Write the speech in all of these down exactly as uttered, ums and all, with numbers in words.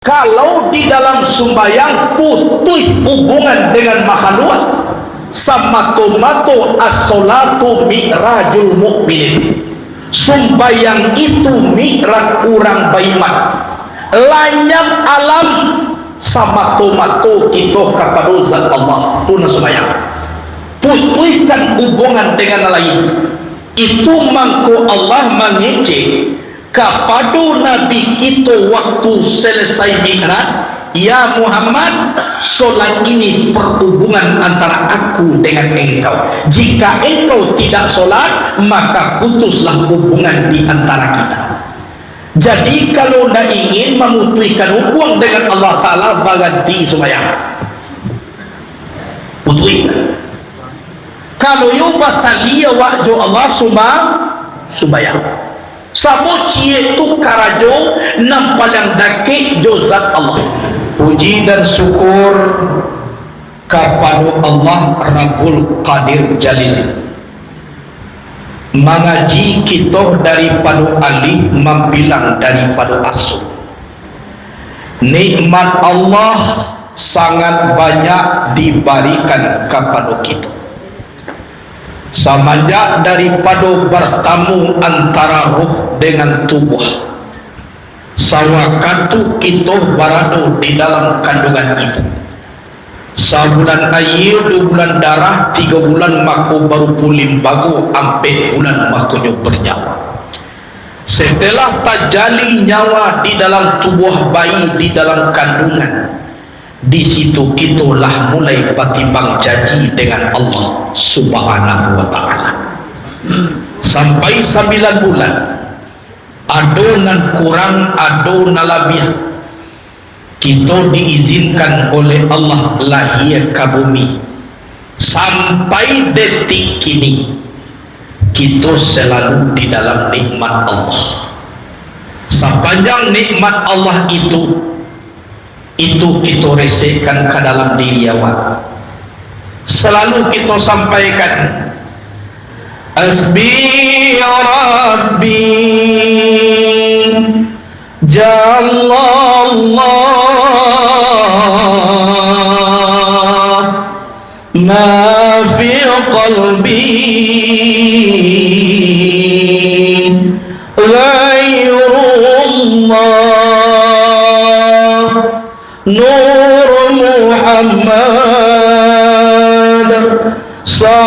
Kalau di dalam sumbayang putuih hubungan dengan makhluk, samato-mato as-sholatu mi'rajul mu'minin. Sumbayang itu mi'raj urang baiman. Lanyap alam, samato-mato kito kapado Zat Allah. Tu nan sumbayang. Putuihkan hubungan dengan lain. Itu mangko Allah mangecek kapado Nabi kito waktu selesai mi'raj, "Ya Muhammad, solat ini perhubungan antara aku dengan engkau. Jika engkau tidak solat, maka putuslah hubungan di antara kita." Jadi, kalau ndak ingin mamutuihkan hubungan dengan Allah Ta'ala, baganti sumbayang. Putuih. Kalau iyo batali awak jo Allah, sumba-, sumbayang. Samo ciek tu karajo nan paliang dakek jo Zat Allah. Puji dan syukur kapado Allah Rabbul Qadir Jalil. Mangaji kito daripado alih, mambilang daripado asuh. Nikmat Allah sangat banyak dibarikan kapado kito. Samanjak daripado bartamu antara roh dengan tubuah, sawakatu kito barado di dalam kandungan ibu, sabulan aia, duo bulan darah, tigo bulan mako barupo limbago, ampek bulan makonyo bernyawa. Setelah tajali nyawa di dalam tubuah bayi, di dalam kandungan, di situ kito lah mulai batimbang janji dengan Allah Subhanahu wa Ta'ala. Sampai sambilan bulan, ado nan kurang, ado nan labiah, kito diizinkan oleh Allah lahia ka bumi. Sampai detik kini, kito selalu di dalam nikmat Allah. Sapanjang nikmat Allah itu, itu kito resekkan ka dalam diri awak. Selalu kito sampaikan, "Hasbi Rabbi, Jallallah, ma fi qalbi ghairullah." Nur Muhammad sallallahu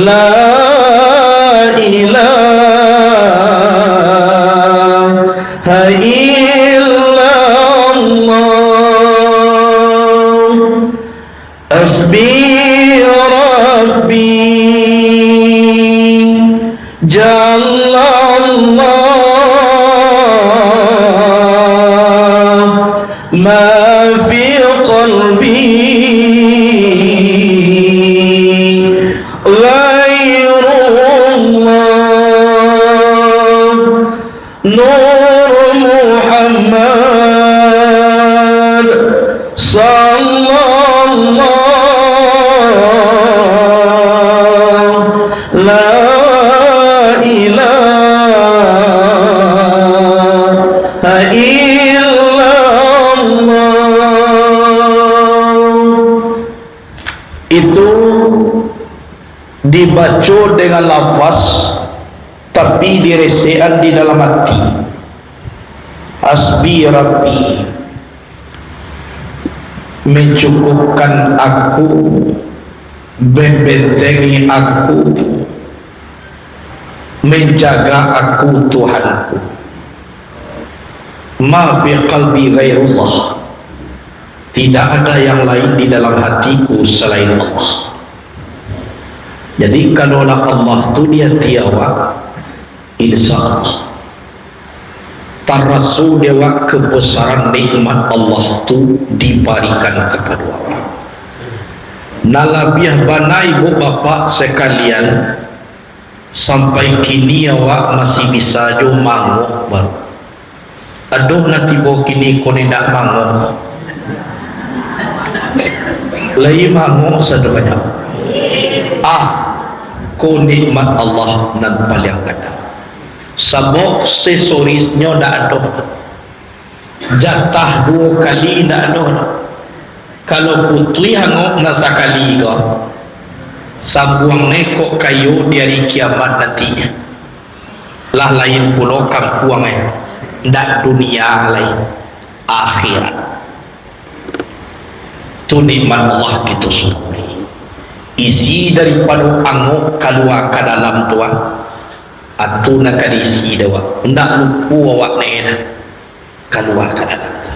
la ilaha illallah. Hasbi Rabbi, Jallallah, ma fi qalbi ghairullah. Nur Muhammad sallallahu la ilaha illallah. Itu dibaco dengan lafaz, tapi diresekan di dalam hati. Hasbi Rabbi, mencukupkan aku, membentengi aku, menjaga aku Tuhanku. Ma fi qalbi ghairullah. Tidak ada yang lain di dalam hatiku selain Allah. Jadi, kalau lah Allah tu di hati awak, insya Allah, taraso dek awak kebesaran nikmat Allah tu dibarikan kapado awak. Nan labiah bana, ibu bapak sekalian, sampai kini awak masih bisa jo mangok baru. Adoh, lah tibo kini ko ni ndak mangok. Lai mangok sadonyo. Ah, ko nikmat Allah nan paliang gadang. Sabab aksesorisnyo ndak ado. Jatah duo kali ndak ado. Kalau putuih angok nan sakali ko, sambuang ne kok kayo di ari kiamat nanti. Lah lain pulo kampuang, eh. Ndak dunia lai, akhirat. Tu nikmat Allah kito syukuri. Isi daripado angok kalua ka dalam tu, ah, atu nan ka diisi dek awak. Ndak lupo awak ne dah. Kalua ka dalam tu.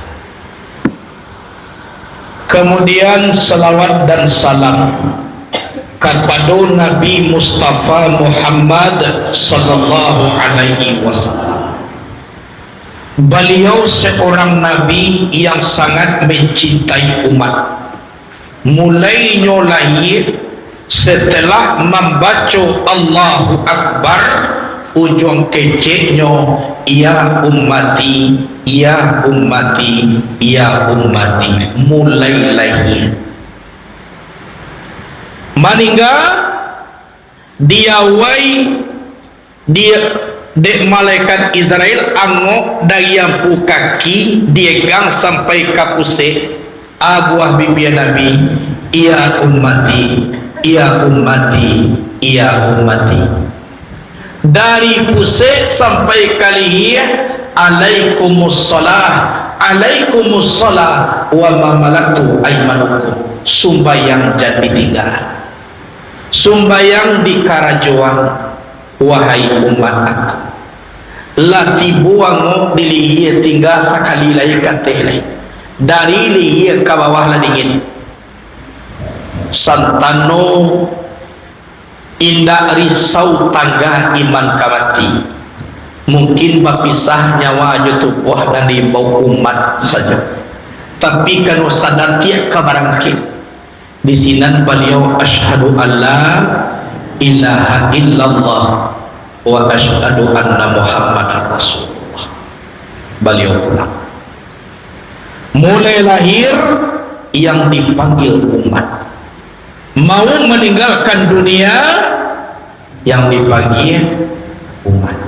Kemudian, salawat dan salam kapado Nabi Mustafa Muhammad sallallahu alaihi wasallam. Baliau seorang nabi yang sangat mencintai umat. Mulai nyo lahia, setelah mambaco Allahu Akbar, ujuang keceknyo, "Ya ummati, ya ummati, ya ummati," mulai lahia. Maningga, diawai di, dek malaikat Izrail, angok dari ampu kaki, diegang sampai ka pusek, a buah bibia Nabi, "Ya ummati, ya ummati, ya ummati." Dari pusek sampai ka lihia, "Alaikumussalah, alaikumussalah, wa ma malaktu aimanukum." Sumbayang jan ditingga. Sumbayang dikarajoan, wahai umat aku. Lah tibo angok di lihia, tingga sakali lai kateh lai. Dari lihia ka bawah lah dingin. Santano indak risau tangga iman ka mati. Mungkin bapisah nyawa jo tubuah nan diimbau umat sajo. Tapi, kano sadatiak ka barangkek. Di sinan baliau, "Asyhadu an la ilaha illallah wa asyhadu anna Muhammadar Rasulullah." Baliau pulang. Mulai lahir, yang dipanggil umat. Mau meninggalkan dunia, yang dipanggil umat.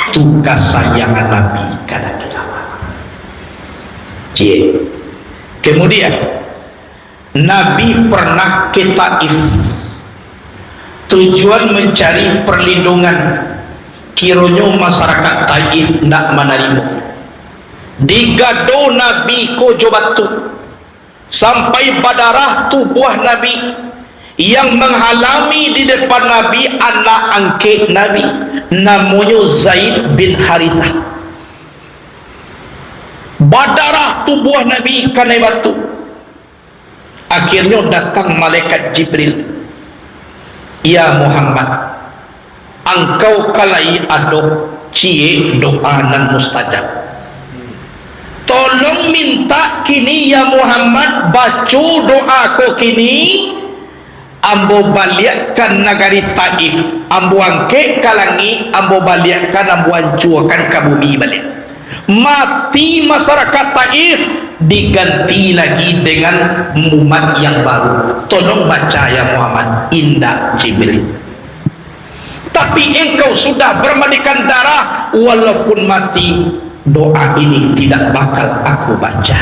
Tu kasayangan Nabi ka Nabi Muhammad. Cie. Kemudian, Nabi pernah ke Taif, tujuan mencari perlindungan, kironyo masyarakat Taif ndak manarimo. Digado Nabi ko jo batu, sampai badarah tubuah Nabi. Yang menghalami di depan Nabi, anak angkek Nabi, namonyo Zaid bin Harithah. Badarah tubuah Nabi kanai batu. Akhirnyo datang malaikat Jibril, "Ya Muhammad, angkau ka lai ado ciek doa nan mustajab. Tolong mintak kini, ya Muhammad, baco doa ko kini, ambo baliakkan nagari Taif, ambo angkek ka langik, ambo baliakkan, ambo ancuakan ka bumi baliak." Mati masyarakat Taif, diganti lagi dengan umat yang baru. Tolong baca, ya Muhammad. Indak, Jibril. Tapi engkau sudah bermandikan darah, walaupun mati, doa ini tidak bakal aku baca.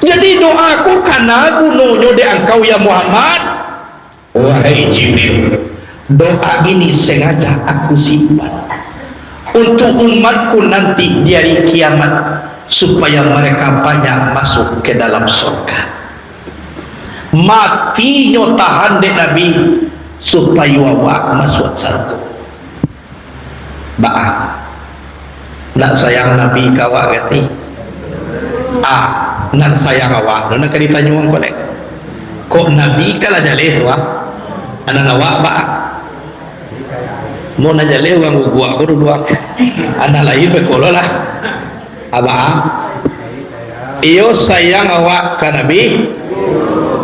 Jadi doa ko kana gunonyo dek angkau, ya Muhammad? Wahai Jibril, doa ini sengaja aku simpan untuk umatku nanti di hari kiamat, supaya mereka banyak masuk ke dalam surga. Matinyo tahan dek Nabi, supayo awak masuak surga. Baa? Nak sayang Nabi ka awak gati? Ah, nan sayang awak tu nan ka ditanyo angko lai. Kok Nabi ka lah jaleh tu, ah? Anan awak baa? Mun nan jaleh urang guguak ko duduak. Anan lain bakolol lah. Abah? Iyo, sayang awak ka Nabi.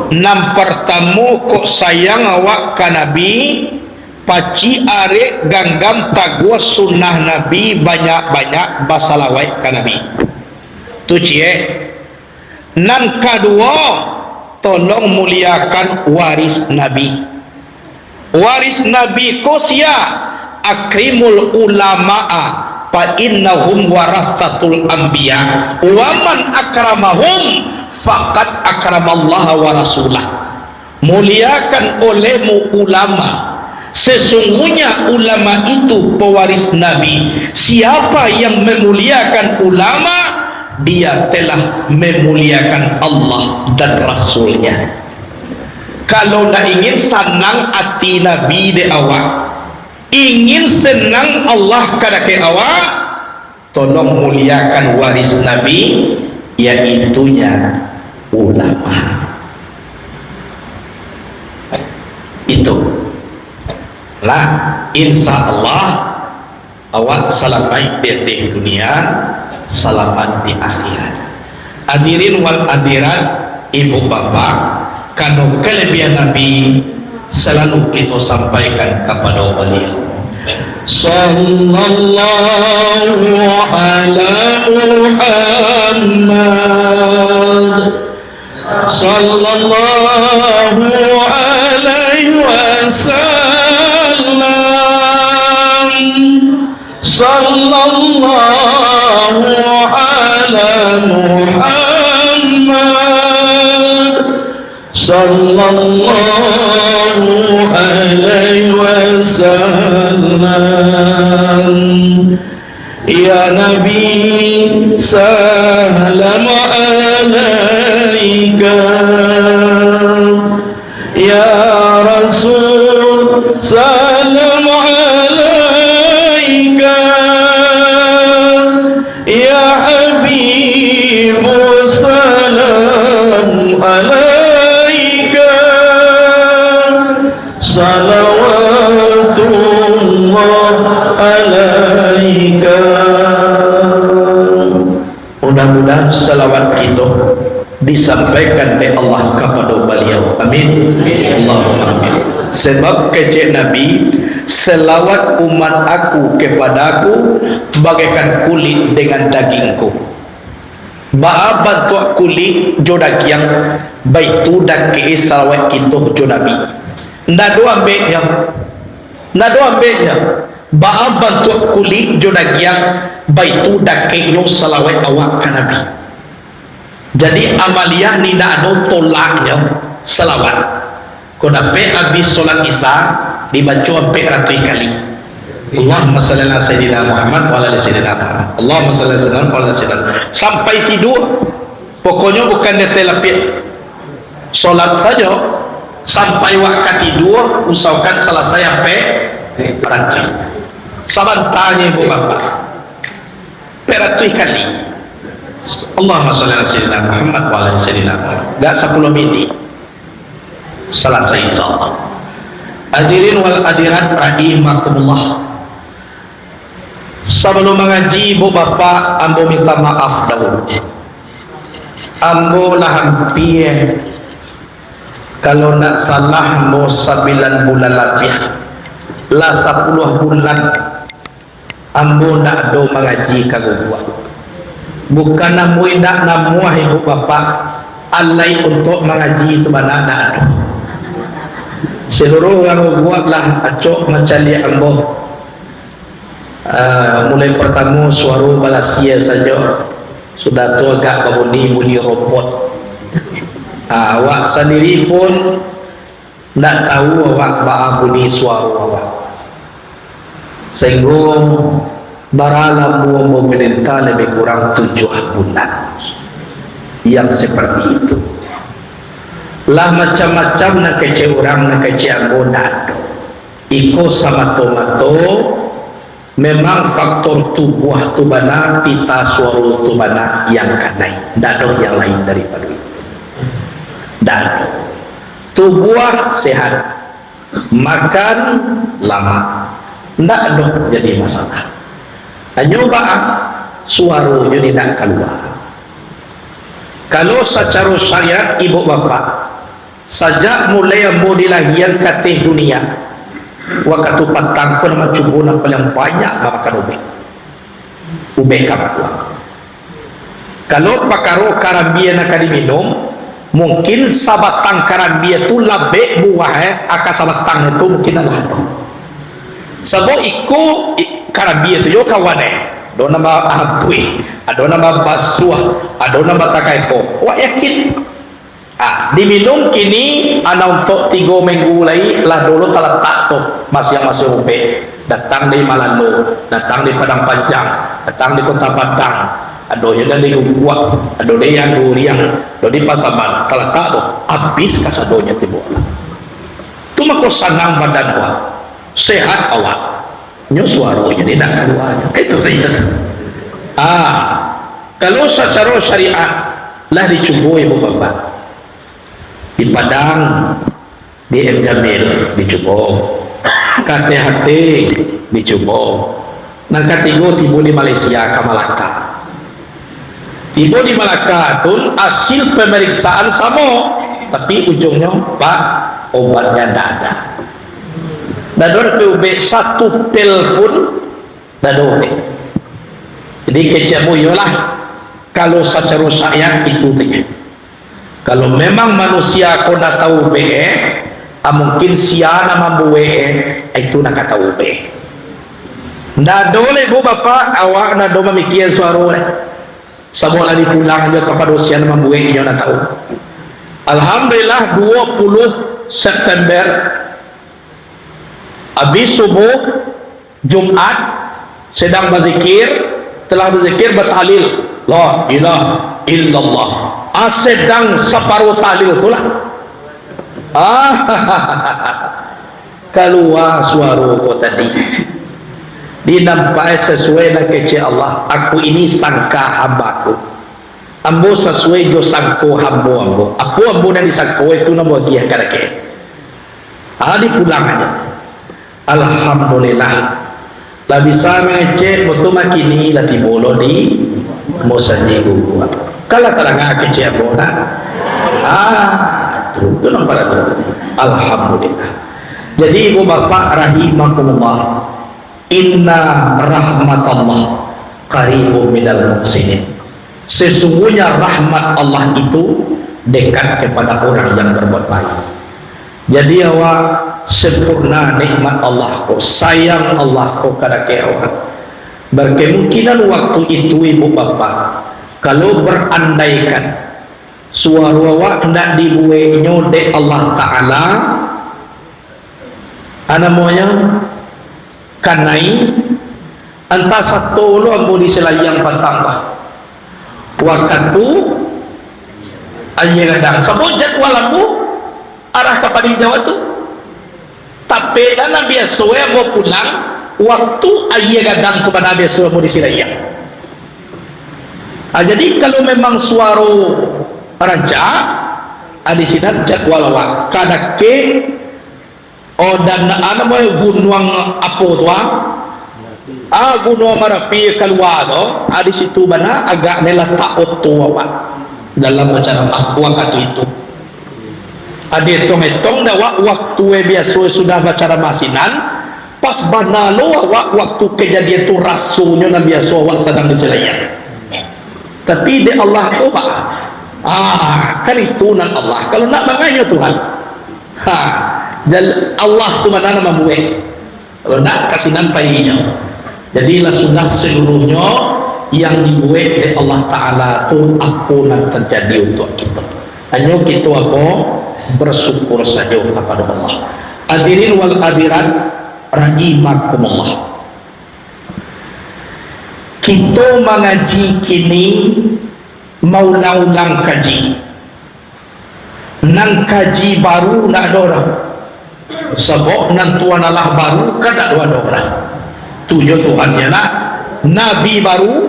Nan partamo, kok sayang awak ka Nabi, pacik arek, ganggam taguah sunnah Nabi, banyak-banyak basalawaik ka Nabi. Tu ciek. Nan kaduo, tolong muliakan waris Nabi. Waris Nabi ko sia? "Akrimul ulama'a fa innahum warasatul anbiya, wa man akramahum faqad akramallaha wa rasulah." Muliakan olehmu ulama. Sesungguhnya ulama itu pewaris Nabi. Siapa yang memuliakan ulama, dia telah memuliakan Allah dan Rasul-Nya. Kalau nak ingin sanang ati Nabi dek awak, ingin senang Allah kadake awak, tolong muliakan waris Nabi, yaitunya ulama. Itu. Nah, insya Allah, awak salamaik di ateh dunia, salamaik di akhirat. Hadirin wal hadirat, ibu bapak, kano kelebihan Nabi salalu kito sampaikan kapado Baliau. Sallallahu ala Muhammad. Sallallahu alaihi wasallam. Sallallahu ala Muhammad. Sallallahu alaihi wasallam. Ya Nabi, salam alaika. Ya Rasul, salam alaika. Ya Habibu, salam alaika. Salawatullah alaika. Mudah-mudahan salawat kito disampaikan dek Allah kapado Baliau. Amin. Allahumma amin. Sebab kecek Nabi, "Salawat umat aku kepadaku bagaikan kulit dengan dagingku." Baa bantuak kulik jo dagiang, baitu dakek salawat kito jo Nabi. Ndak ado ambeknyo. Ndak ado ambeknyo. Baa bantuak kulik jo dagiang, baitu dakeknyo salawat awak ka Nabi. Jadi, amaliah ni ndak ado tolaknyo salawat. Ko dapek abih solat Isya, dibaco ampek ratuih kali. Allahumma shalli ala Sayyidina Muhammad wa ala ali Sayyidina Muhammad. Allahumma shalli ala Sayyidina Muhammad wa ala ali Sayyidina Muhammad. Sampai tidua. Pokoknyo bukan di ateh lapiak solat sajo. Sampai wak ka tidua, usahokan salasai ampek ratuih. Sabantanyo, ibu bapak. Ampek ratuih kali. Allahumma shalli ala Sayyidina Muhammad wa ala ali Sayyidina Muhammad. Gak sapuluah minit. Salasai, insya Allah. Hadirin wal hadirat rahimakumullah. Sabalum mangaji, ibu bapak, ambo minta maaf dahulu. Ambo lah ampia, kalau ndak salah, ambo sambilan bulan labiah. Lah sapuluah bulan ambo ndak ado mangaji ka guguak. Bukan ambo indak namuah, ibu bapak, alai untuak mangaji tu bana ndak ado. Saluruah urang guguak lah acok mancaliak ambo. Ah, mulai partamo suaro balasia sajo, sudah tu agak babunyi-bunyi robot. Ah, awak sandiri pun ndak tahu awak baa bunyi suaro awak. Sahinggo bara lambu ambo manderita labiah kurang tujuah bulan yang seperti itu. Lah macam-macam nan kecek urang, nan kecek ambo ndak ado. Iko samato-mato memang faktor tubuah tu bana, pita suaro tu bana yang kanai. Ndak ado yang lain daripado itu. Ndak ado. Tubuah sehat, makan lamak, ndak ado jadi masalah. Hanyo baa, suaronyo ni ndak kalua. Kalau sacaro syariat, ibu bapak, sajak mulai ambo dilahian ka ateh dunia, wakatu patang ko nan mancubo nan paliang banyak mamakan ubek. Ubek kampuang. Kalau pakaro karambia nan ka diminum, mungkin sabatang karambia tu labek buah, eh, aka sabatang tu mungkin alah ado. Sabab iko, i-, karambia tu juo kawan, eh. Ado nan ba-, abuih, ado nan ba-, basuah, ado nan batakaiko. Awak yakin? Ah, diminum kini, ah, nan untuak tigo minggu lai, lah dulu talatak tu, masiang-masiang ubek. Datang dari Malando, datang dari Padang Panjang, datang dari Kota Padang. Ado juo dari Guguak, ado dari Yang Duriang, ado dari Pasaman. Talatak tu, abih kasadonyo tibo. Tu mako sanang badan awak, sehat awak. Nyo suaronyo ni nak kalua nyo. Itu sajo tu. Ah, kalau sacaro syariat lah dicubo ibu bapak. Di Padang, di M Jamil dicubo. Ka T H T dicubo. Nan katigo tibo di Malaysia, ka Malaka. Tibo di Malaka tu, hasil pemeriksaan samo, tapi ujungnyo, Pak, obatnya ndak ada. Ndak ado doh ubek, satu pil pun ndak ado ubek. Jadi, kecek ambo iyolah, kalau sacaro syariat itu sajo. Kalau memang manusia ko ndak tahu ubek, eh, ah, mungkin sia nan mambuek, eh, itu nan ka tahu ubek. Ndak ado lai, Bu, Bapak, awak ndak ado mamikia suaro lai. Sabab lah dipulang jo kapado sia nan mambuek, inyo nan tahu. Alhamdulillah, dua puluh September, abih subuh, Jumat, sedang bazikir, telah bazikir, batahlil, "La ilaha illallah." Ah, sedang saparo tahlil tu lah. Ah, kalua suaro ko tadi. Dinampak sasuai nan kecek Allah, "Aku ini sangka hamba-Ku." Ambo sasuai jo sangko hambo ambo. Apo ambo nan disangko, itu nan ambo agiah ka dakek. Ah, dipulang aja. Alhamdulillah. Lah bisa mangecek, batua makini lah tibo lo di Musaji Guguak. Kan lah tadanga kecek ambo nak? Ah, tu, tu nan paralu. Alhamdulillah. Jadi, ibu bapak rahimakumullah, inna rahmatallah qaribum minal muhsinin. Sesungguhnya rahmat Allah itu dekat kepada orang yang berbuat baik. Jadi, awak sempurna nikmat Allah ko, sayang Allah ko kadake awak. Berkemungkinan waktu itu, ibu bapak, kalau berandaikan suaro awak ndak dibueknyo dek Allah Ta'ala, a namonyo, kanai, antah sato lo ambo di Selayang patang, bah. Wakatu aia gadang. Sabab jadwal ambo arah ka Padang Jawa tu. Tapi lah nan biaso ambo pulang, waktu aia gadang tu bana biaso ambo di Selayang. Ah, jadi kalau memang suaro rancak, ah, di sinan jadwal awak. Kadake Oh, dan, ah, namonyo gunuang apo tu, ah? Ah, Gunuang Marapi kalua tu, ah, di situ bana agak ni latak oto awak dalam bacaramah wakatu itu. Ah, dietong-etong dek awak waktu e biaso sudah bacaramah sinan, pas bana lo awak waktu kejadian tu rasonyo nan biaso awak sadang di Selayang. Tapi dek Allah tu, Pak, ah, kan itu nan Allah. Kalau nak manganyo Tuhan, Ha, jal-, Allah tu bana nan mambuek. Kalau ndak, ka sinan painyo. Jadi, lah sudah seluruhnyo yang dibuek dek Allah Ta'ala tu, apo nan terjadi untuak kito. Hanyo kito apo? Bersyukur sajo kapado Allah. Hadirin wal hadirat rahimakumullah. Kito mangaji kini, maulang-ulang kaji. Nan kaji baru ndak ado doh. Sabab nan tuan alah baru kan ndak ado doh. Tu jo Tuhan nyo nak. Nabi baru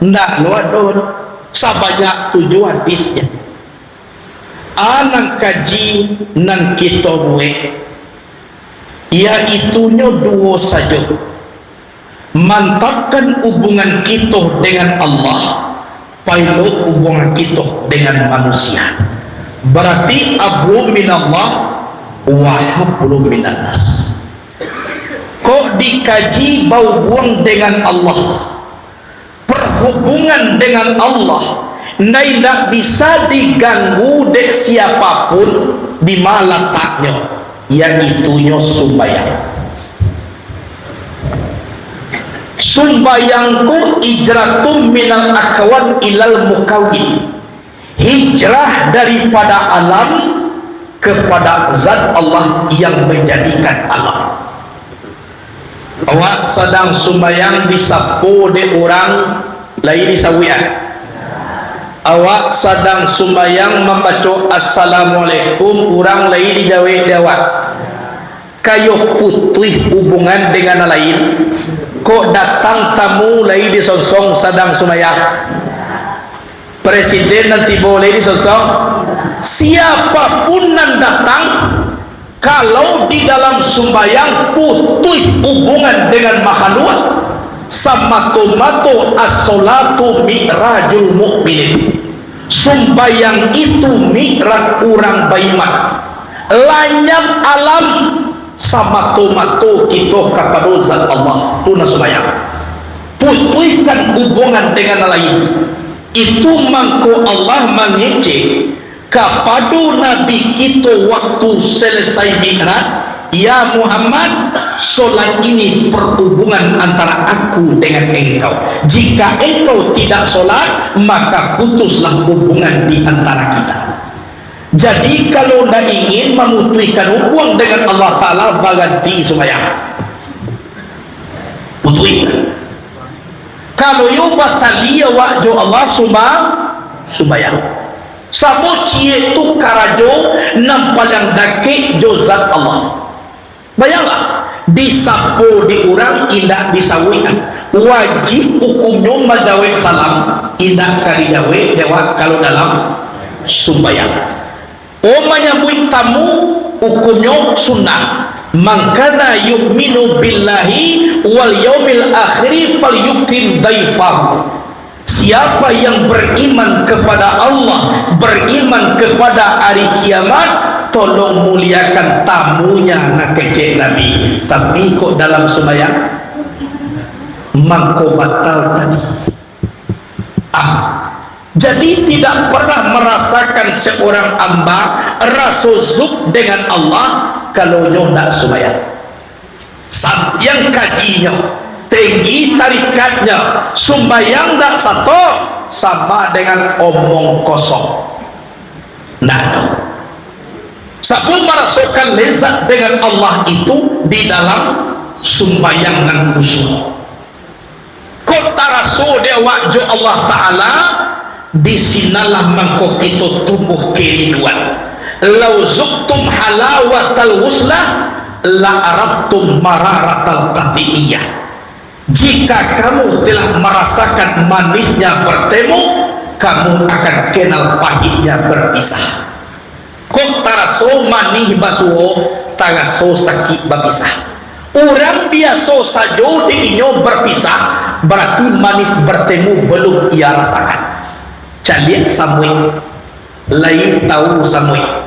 ndak lo ado doh. Sabanyak tu jo hadisnyo. A nan kaji nan kito buek, yaitunyo duo sajo. Mantapkan hubungan kito dengan Allah, pailok hubungan kito dengan manusia. Berarti hablum minallah wa hablum minannas. Kok dikaji bahubuang dengan Allah, perhubungan dengan Allah, ndak, indak bisa diganggu dek siapapun, di ma lataknyo, yaitunyo sumbayang. Sumbayang ko hijratum minal akwan ilal mukawin. Hijrah daripada alam kepada Zat Allah yang menjadikan alam. Awak sadang sumbayang disapo dek urang lai disauikan. Awak sadang sumbayang mambaco assalamualaikum, urang lai dijawek dek awak. Kayo putuih hubungan dengan nan lain, kok datang tamu lai disonsong sadang sumbayang. Presiden nan tibo lai disonsong. Siapapun nan datang, kalau di dalam sumbayang putuih hubungan dengan makhluk, samato-mato as-sholatu mi'rajul mukminin. Sumbayang itu mi'raj urang baiman. Lanyap alam, samato-mato kito kapado Zat Allah, tu nan sumbayang. Putuihkan hubungan dengan nan lain. Itu mangko Allah mangecek kapado Nabi kito waktu selesai mi'raj, "Ya Muhammad, solat ini perhubungan antara aku dengan engkau. Jika engkau tidak solat, maka putuslah hubungan di antara kita." Jadi, kalau ndak ingin mamutuihkan hubungan dengan Allah Ta'ala, baganti sumbayang. Putuih. Kalau iyo batali awak jo Allah, sumba-, sumbayang. Samo ciek tu karajo nan paliang dakek jo Zat Allah. Bayanglah, disapo dek urang indak disauikan. Wajib hukumnyo manjawek salam, indak ka dijawek dek awak kalau dalam sumbayang. Oh, manyabuik tamu, hukumnyo sunnah. "Man kana yu'minu billahi wal yaumil akhiri falyukrim daifahu." Siapa yang beriman kepada Allah, beriman kepada hari kiamat, tolong muliakan tamunya, nan kecek Nabi. Tapi kok dalam sumbayang? Mangko batal tadi. Ah, jadi tidak pernah marasakan seorang hamba raso zuk dengan Allah kalau nyo ndak sumbayang. Santiang kajinyo, tenggi tarikatnyo, sumbayang ndak sato, samo dengan omong kosong. Ndak ado. Sabab marasokan lezat dengan Allah itu di dalam sumbayang nan khusyuk. Kok taraso dek awak jo Allah Ta'ala, di sinanlah mangko kito tumbuah kerinduan. "Lau zuktum halawatal wuslah, la araftum mararatal qati'iyah." Jika kamu telah marasakan manisnya bertemu, kamu akan kenal pahitnya berpisah. Kok taraso manih basuo, taraso sakik bapisah. Urang biaso sajo dek inyo bapisah, barati manis batemu balun ia rasakan. Caliak samuik, lai tau samuik.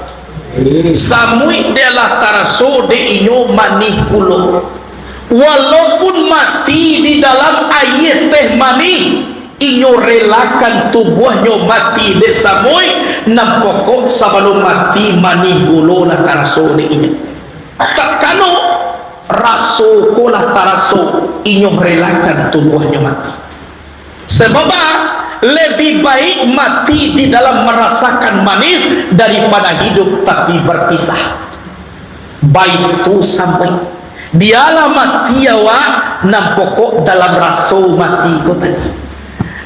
Samuik dek lah taraso dek inyo manih pulo. Walaupun mati di dalam aia teh manih, inyo relakan tubuahnyo mati dek samuik, nan pokok sabalun mati manih gulo lah taraso dek inyo. Takano raso ko lah taraso, inyo relakan tubuahnyo mati. Sebab, lebih baik mati di dalam marasakan manis daripada hidup tapi berpisah. Baitu samuik. Bialah mati awak, nan pokok dalam raso mati ko tadi.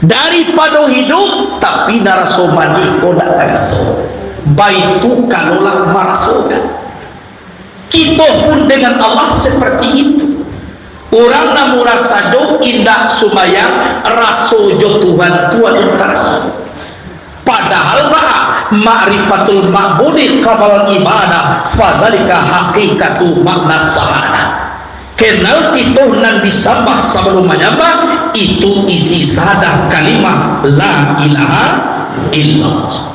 Daripado hidup, tapi nan raso mati ko ndak taraso. Baitu kalolah marasokan. Kito pun dengan Allah seperti itu. Urang nan murah sajo indak sumbayang, raso jo Tuhan tu alun taraso. Padahal baa, ma'rifatul ma'budi qabla ibadah, fazalika haqiqatu makna sahadah. Kenal kito nan disambah sabalun manyambah, itu isi sahadah kalimah la ilaha illallah.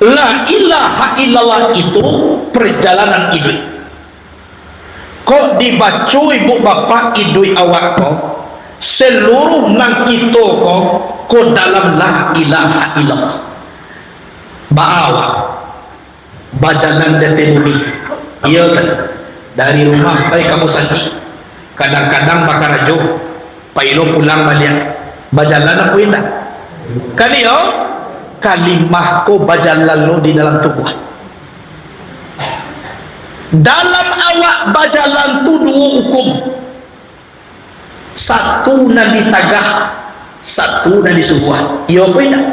La ilaha illallah itu perjalanan iduik. Kok dibaco ibu bapak iduik awak ko, seluruh nan kito ko, ko dalam la ilaha illallah. Baa awak bajalan di ateh bumi, iyo kan? Dari rumah pai ka musajik, kadang-kadang bakarajo, Ilo pulang baliak. Bajalan apo indak? Kan iyo, kalimah ko bajalan lo di dalam tubuah. Dalam awak bajalan tu duo hukum. Satu nan ditagah, satu nan disuruah. Iyo apo indak?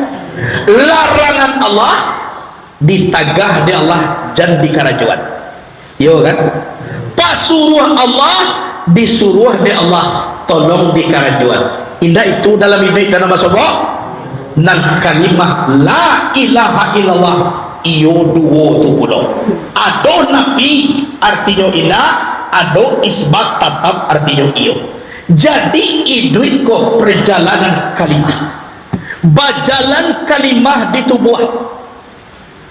Larangan Allah ditagah dek Allah, jan dikarajoan. Iyo kan? Pasuruah Allah, disuruah dek Allah, tolong dikarajoan. Indak itu dalam iduik ka nan basobok? Nan kalimah la ilaha illallah, iyo duo tu pulo. Ado nafi, artinyo indak, ado isbat, tatap, artinyo iyo. Jadi, iduik ko parjalanan kalimah. Bajalan kalimah di tubuah.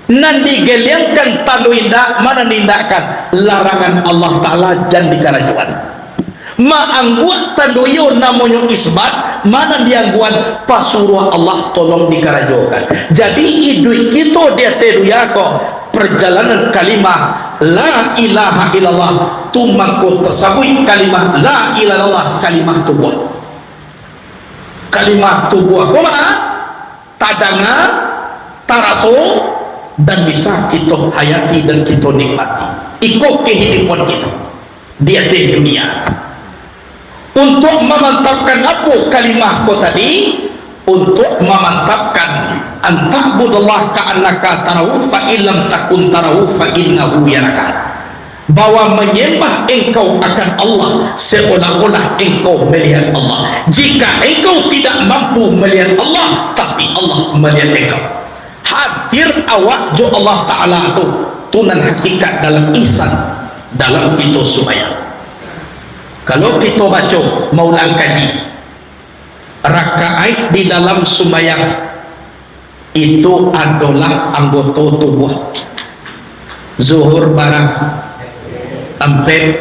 Nan digeliangkan tando indak, ma nan diindakkan? Larangan Allah Ta'ala jan dikarajoan. Maangguak tando iyo namonyo isbat, ma nan diangguan? Pasuruah Allah tolong dikarajokan. Jadi, iduik kito di ateh dunia ko, parjalanan kalimah la ilaha illallah, tu mangko tasabuik kalimah la ilaha illallah, kalimah tubuah. Kalimah tubuah ko ma? Tadanga, taraso, dan bisa kito hayati dan kito nikmati. Iko kahidupan kito di ateh dunia. Untuak mamantapkan apo kalimah ko tadi? Untuak mamantapkan, "An ta'budallaha ka'annaka tarahu, fa in lam takun tarahu, fa innahu yaraka." Bahwa manyambah engkau akan Allah seolah-olah engkau malihat Allah. Jika engkau tidak mampu malihat Allah, tapi Allah malihat engkau. Hadir awak jo Allah Ta'ala tu, tu nan hakikat dalam ihsan, dalam kito sumbayang. Kalau kito baco, maulang kaji, rakaat di dalam sumbayang itu adolah anggoto tubuah. Zuhur bara? Ampek.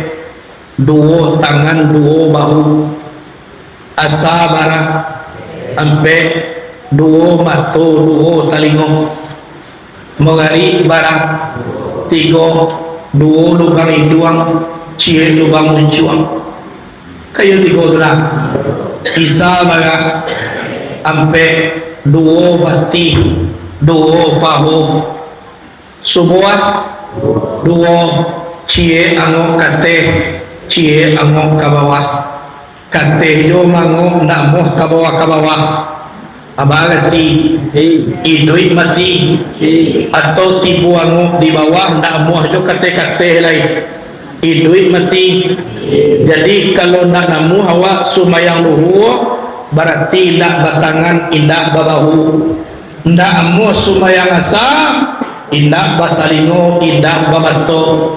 Duo tangan, duo bahu. Asa bara? Ampek. Duo mato, duo talingo. Magarib bara? Tigo. Duo lubang iduang, ciek lubang muncuang. Kayo tigo tu lah. Isa bara? Ampek. Duo batih, duo paho. Subuah? Duo. Ciek angok kateh, ciek angok ka bawah. Kateh jo mangok, ndak amuah ka bawah-ka bawah. Apo arati? Iduik mati. Atau tibo angok di bawah, ndak amuah jo kateh-kateh lai. Iduik mati. Jadi, kalau ndak namuah awak sumbayang luhua, barati indak batangan, indak babahu. Ndak amuah sumbayang asa, indak batalingo, indak bamato.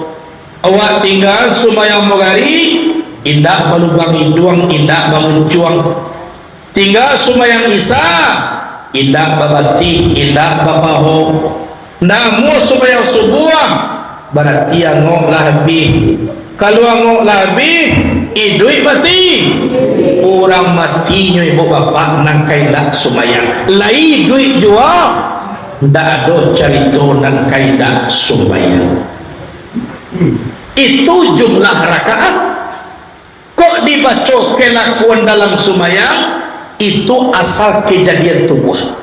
Awak tingga sumbayang magarib, indak balubang iduang, indak bamuncuang. Tingga sumbayang isa, indak babatih, indak bapaho. Ndak amuah sumbayang subuah, barati angok lah abih. Kalau angok lah abih, iduik mati. Urang mati nyo, ibu bapak, nan ka indak sumbayang. Lai iduik juo, ndak ado carito nan ka indak sumbayang. Itu jumlah rakaat. Kok dibaco kalakuan dalam sumbayang, itu asal kajadian tubuah.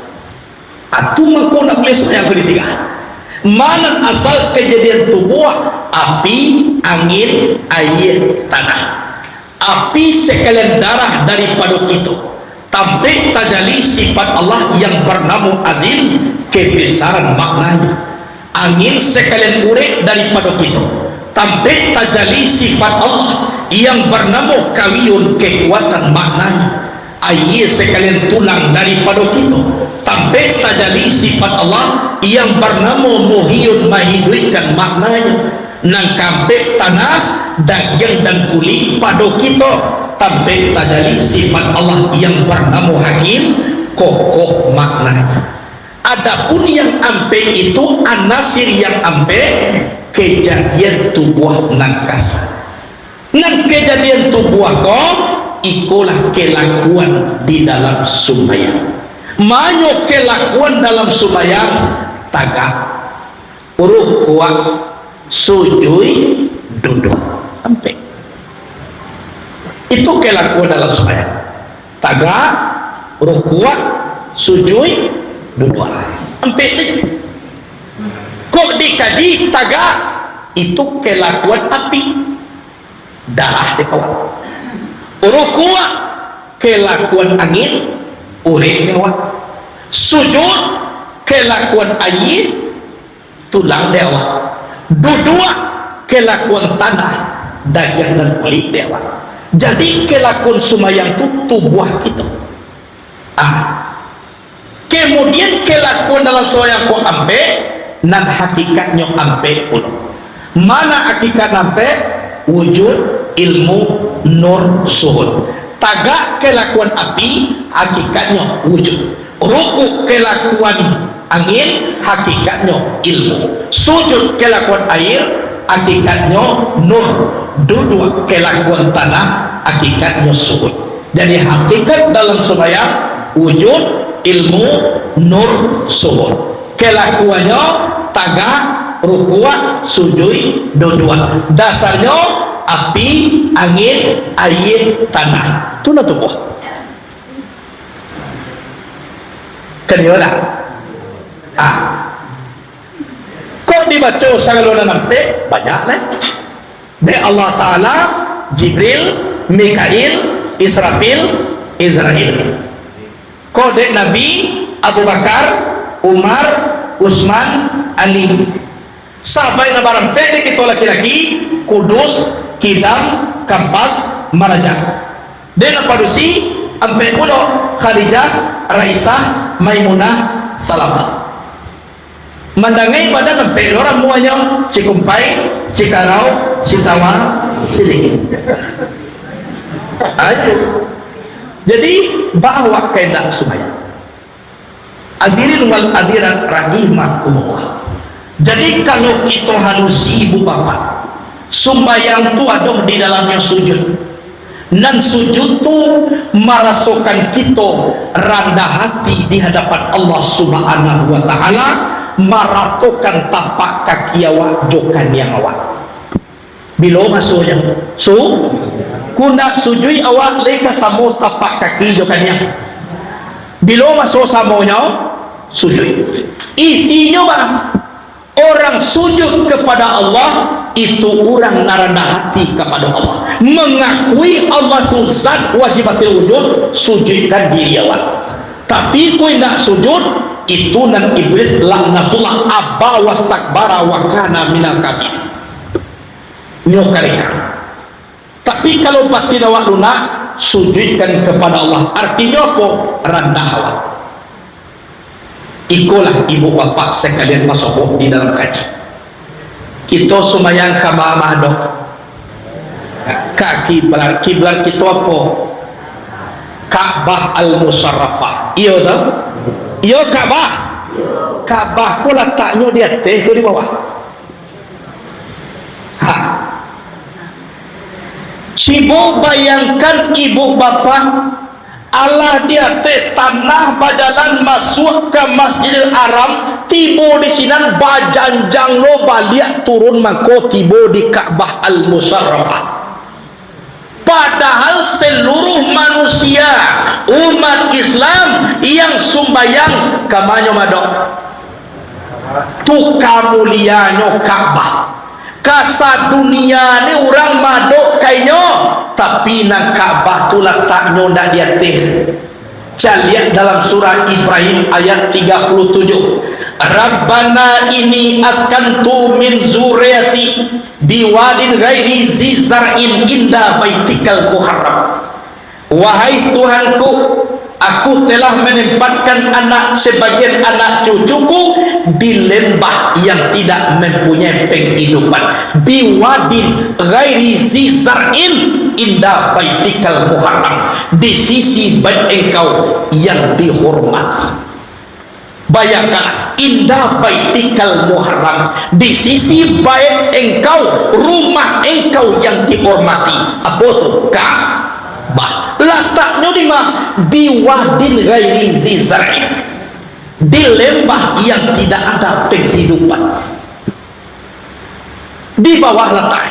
Atu mangko ndak buliah sumbayang tu ditingga. Ma nan asal kajadian tubuah? Api, angin, aia, tanah. Api sakalian darah daripado kito. Tampek tajali sifat Allah yang barnamo Azim, kabisaran maknanyo. Angin sakalian urek daripado kito. Tampek tajali sifat Allah yang barnamo Kawiyun, kakuatan maknanyo. Aia sakalian tulang daripado kito. Tampek tajali sifat Allah yang barnamo Muhiyun, mahiduikkan maknanyo. Nan kaampek tanah, dagiang dan kulik pado kito, tampek tajali sifat Allah yang barnamo Hakim, kokoh maknanyo. Adapun yang ampek itu, anasir yang ampek, kajadian tubuah nan kasa. Nan kajadian tubuah ko, ikolah kalakuan di dalam sumbayang. Ma nyo kalakuan dalam sumbayang? Tagak. Rukuak, sujui, duduak. Ampek. Itu kalakuan dalam sumbayang. Tagak, rukuak, sujuik, duduak. Ampek tu. Kok dikaji tagak, itu kelakuan api, darah di awak. Rukuak, kelakuan angin, urek di awak. Sujud, kelakuan aia, tulang di awak. Duduak, kelakuan tanah, dagiang dan kulik di awak. Jadi, kelakuan sumbayang tu tubuah kito. Ah. Kemudian, kelakuan dalam sumbayang ko ampek, nan hakikatnyo ampek pulo. Mana hakikat ampek? Wujud, ilmu, nur, suhud. Tagak kelakuan api, hakikatnyo wujud. Rukuk kelakuan angin, hakikatnyo ilmu. Sujud kelakuan aia, hakikatnyo nur. Duduak kelakuan tanah, hakikatnyo suhud. Jadi, hakikat dalam sumbayang, wujud, ilmu, nur, suhud. Kelakuannyo, tagak, rukuak, sujuik, duduak. Dasarnyo, api, angin, aia, tanah. Tu nan tubuah. Kan iyo lah? Ah. Kok dibaco sagalo nan ampek? Banyak lah. Dek Allah Ta'ala, Jibril, Mikail, Israfil, Izrail. Kok dek Nabi, Abu Bakar, Umar, Usman, Ali. Sabaik nan barampek dek kito laki-laki, Kudus, Kidam, Kampas, Maraja. Dek nan padusi, ampek pulo, Khadijah, Raisah, Maimunah, Salamah. Mandangai badan ampek lo ramuanyo, Cikumpai, Cikarau, Sitawa, Silingit. Ayo. Jadi, baa awak ka indak sumbayang? Hadirin wal hadirat rahimakumullah. Jadi, kalau kito halusi ibu bapak, sumbayang tu ado di dalamnyo sujud. Nan sujud tu marasokan kito randah hati di hadapan Allah Subhanahu wa Ta'ala, maratokan tapak kaki awak jo kaniang awak. Bilo masonyo? Su-, kok ndak sujuik awak lai ka samo tapak kaki jo kaniang. Bilo maso samonyo? Sujuik. Isinyo, bah, orang sujud kepada Allah, itu urang nan randah hati kapado Allah. Mangakui Allah tu zat wahidatul wujud, sujuikkan diri awak. Tapi, kok indak sujud, itu nan iblis laknatullah, aba wastakbara wa kana minal kafirin. Nyo karikang. Tapi, kalau batin awak lunak, sujuikkan kepada Allah. Artinyo apo? Randah awak. Ikolah ibu bapak sekalian basobok di dalam kaji. Kito sumbayang ka ma-, madok? Ka kiblat. Kiblat kito apo? Ka'bah Al-Musyarrafah. Iyo tu? Iyo Ka'bah? Ka'bah ko lataknyo di ateh atau di bawah? Ha. Cubo bayangkan ibu bapak, alah di ateh tanah bajalan masuak ka Masjidil Haram, tibo di sinan bajanjang lo baliak turun mangko tibo di Ka'bah Al-Musyarrafah. Padahal seluruh manusia, umat Islam yang sumbayang ka manyo madok? Tu ka mulianyo Ka'bah. Ka sadunia ni urang madok ka inyo, tapi nan Ka'bah tu lataknyo ndak di ateh. Caliak dalam surah Ibrahim ayat tiga puluh tujuh, "Rabbana inni askantu min zurriyati biwadin ghairi zi zar'in inda baitikal muharram." Wahai Tuhanku, aku telah menempatkan anak, sebagian anak cucuku di lembah yang tidak mempunyai penghidupan. Biwadin ghairi zi zar'in inda baitikal muharram, di sisi bait engkau yang dihormati. Bayangkan, inda baitikal muharram, di sisi bait engkau, rumah engkau yang dihormati. Apo tu? Ka'bah. Lataknyo di ma? Biwadin ghairi zi zar'in. Di lembah yang tidak ada penghidupan. Di bawah latak.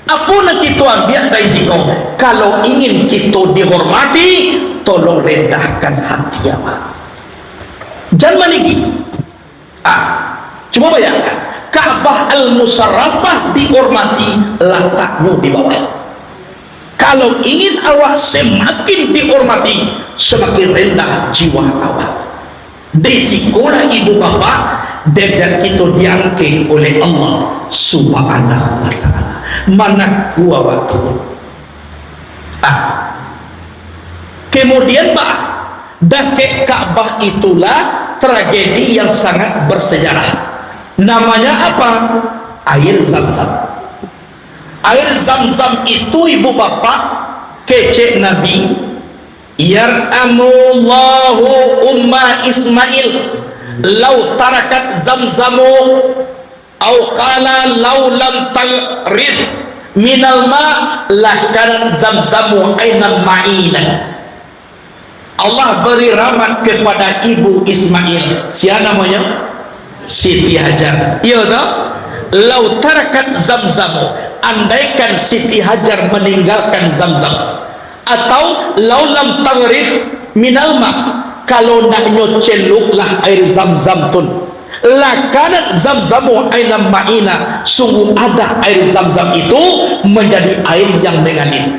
Apo nan kito ambiak dari siko? Kalau ingin kito dihormati, tolong rendahkan hati awak. Jan maninggi. Ah, cubo bayangkan, Ka'bah Al-Musyarrafah dihormati, lataknyo di bawah. Kalau ingin awak semakin dihormati, semakin rendah jiwa awak. Di sikolah ibu bapak, derajat kito diangkek oleh Allah Subhanahu wa Ta'ala. Manaku awak tu. Ah. Kemudian, bah, dakek Ka'bah itulah tragedi yang sangat bersejarah. Namanya apa? Air Zam-Zam. Air Zam-Zam itu, ibu bapak, kecek Nabi, "Yarhamullahu umma Ismail, lau tarakat Zamzamu, au qala lau lam taghrif minal ma, lakanat Zamzamu ainan ma'inah." Allah beri rahmat kepada ibu Ismail. Sia namonyo? Siti Hajar. Iyo toh? "Lau tarakat Zamzamu, andaikan Siti Hajar meninggalkan Zamzam, atau lau lam taghrif minal ma, kalau ndak nyo celuklah air Zamzam tu, lakanat Zamzamu ainan ma'inah, sungguh ada air Zamzam itu menjadi air yang mengalir."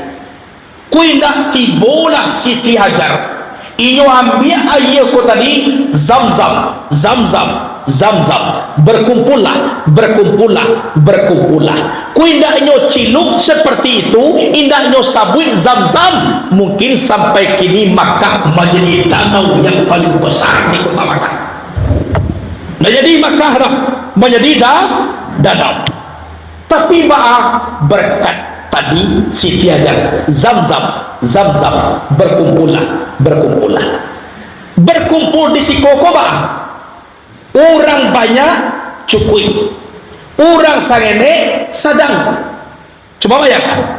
Kok indak, tibolah Siti Hajar. Inyo ambiak aia ko tadi, Zamzam, Zamzam, Zamzam. Berkumpullah, berkumpullah, berkumpullah. Kok indak nyo ciluk seperti itu, indak nyo sabuik Zamzam, mungkin sampai kini Makkah manjadi danau yang paling besar di kota Makkah. Manjadi Makkah dah, manjadi da-, danau. Tapi baa, berkat tadi Siti Hajar, Zamzam, Zamzam, berkumpullah, berkumpullah. Berkumpul di siko ko baa? Urang banyak, cukuik. Urang sangenek, sadang. Cubo bayangkan,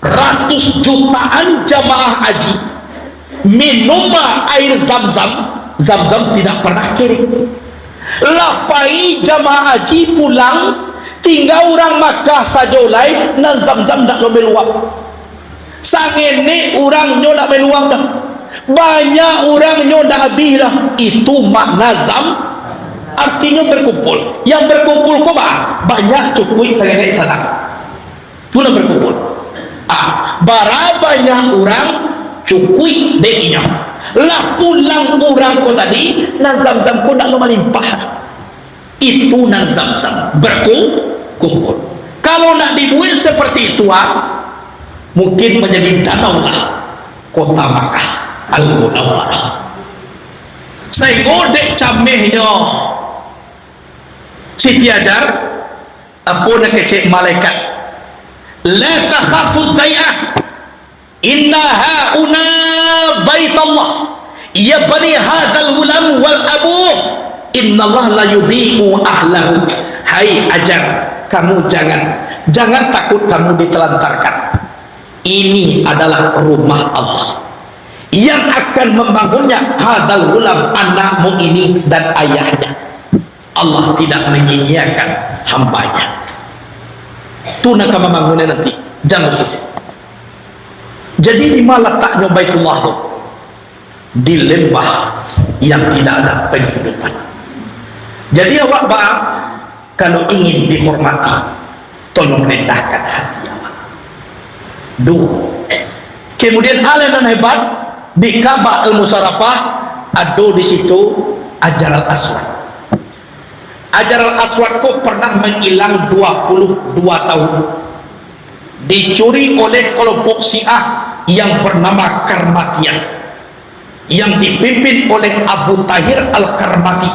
ratus jutaan jamaah haji minum air Zamzam, Zamzam tidak pernah kering. Lah pai jamaah haji pulang, tingga urang Makkah sajo lai, nan Zamzam ndak lo meluap. Sangenek urang nyo ndak meluap dah. Banyak urang nyo ndak abih dah. Itu makna Zam-, artinyo berkumpul. Yang berkumpul ko ba-, banyak, cukuik, sangenek, sadang. Tu lah berkumpul. Ah, bara banyak urang, cukuik dek inyo. Lah pulang urang ko tadi, nan Zamzam ko ndak lo malimpah. Itu nan Zamzam berku-, kumpul. Kalau ndak dibuek seperti itu, ah, mungkin manjadi danau lah kota Makkah Al-Munawwarah. Sahinggo dek camehnyo Siti Hajar, apo nan kecek malaikat, "La takhafu dai'ah, inna hahuna baitallah, yabni hadzal ghulam wal abuh, innallaha la yudhi'u ahlahu." Hai Hajar, kamu jangan, jangan takut kamu ditelantarkan. Ini adalah rumah Allah yang akan membangunnya, hadzal ghulam, anakmu ini dan ayahnya. Allah tidak menyia-nyiakan hamba-Nya. Tu nan ka mambangunnyo nanti, jan usah. Jadi, di ma lataknyo Baitullah tu? Di lembah yang tidak ada penghidupan. Jadi, awak ba-, kalau ingin dihormati, tolong rendahkan hati awak. Duo. Kemudian, hal nan hebat, di Ka'bah Al-Musyarrafah, ado di situ Hajar Al-Aswad. Hajar Al-Aswad ko pernah manghilang dua puluh dua tahun. Dicuri oleh kelompok Syiah yang bernama Karmatian, yang dipimpin oleh Abu Tahir Al-Karmati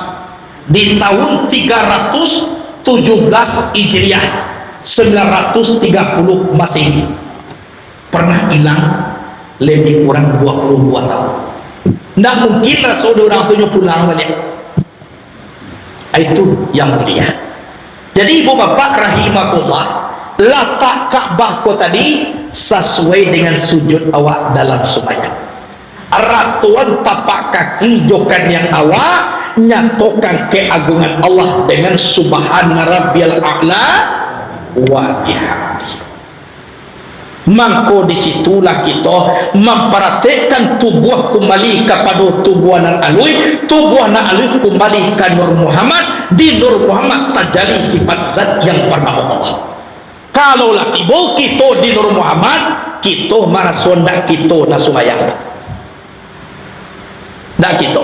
di tahun tiga ratus tujuh belas Hijriah, sembilan ratus tiga puluh Masehi. Pernah hilang lebih kurang dua puluh dua tahun. Ndak mungkin raso di urang tu nyo pulang baliak. Itu yang mulia. Jadi, ibu bapak rahimakumullah, latak Ka'bah ko tadi sasuai dengan sujud awak dalam sumbayang. Ratuan tapak kaki jo kaniang awak nyatokan keagungan Allah dengan Subhana Rabbiyal A'la wa bihamdi. Mangko di situlah kito mamparatekkan tubuah kumbali kapado tubuah nan aluih, tubuah nan aluih kumbali ka Nur Muhammad, di Nur Muhammad tajali sifat zat yang barnamo Allah. Kalau lah tibo kito di Nur Muhammad, kito maraso ndak kito nan sumbayang. Ndak kito.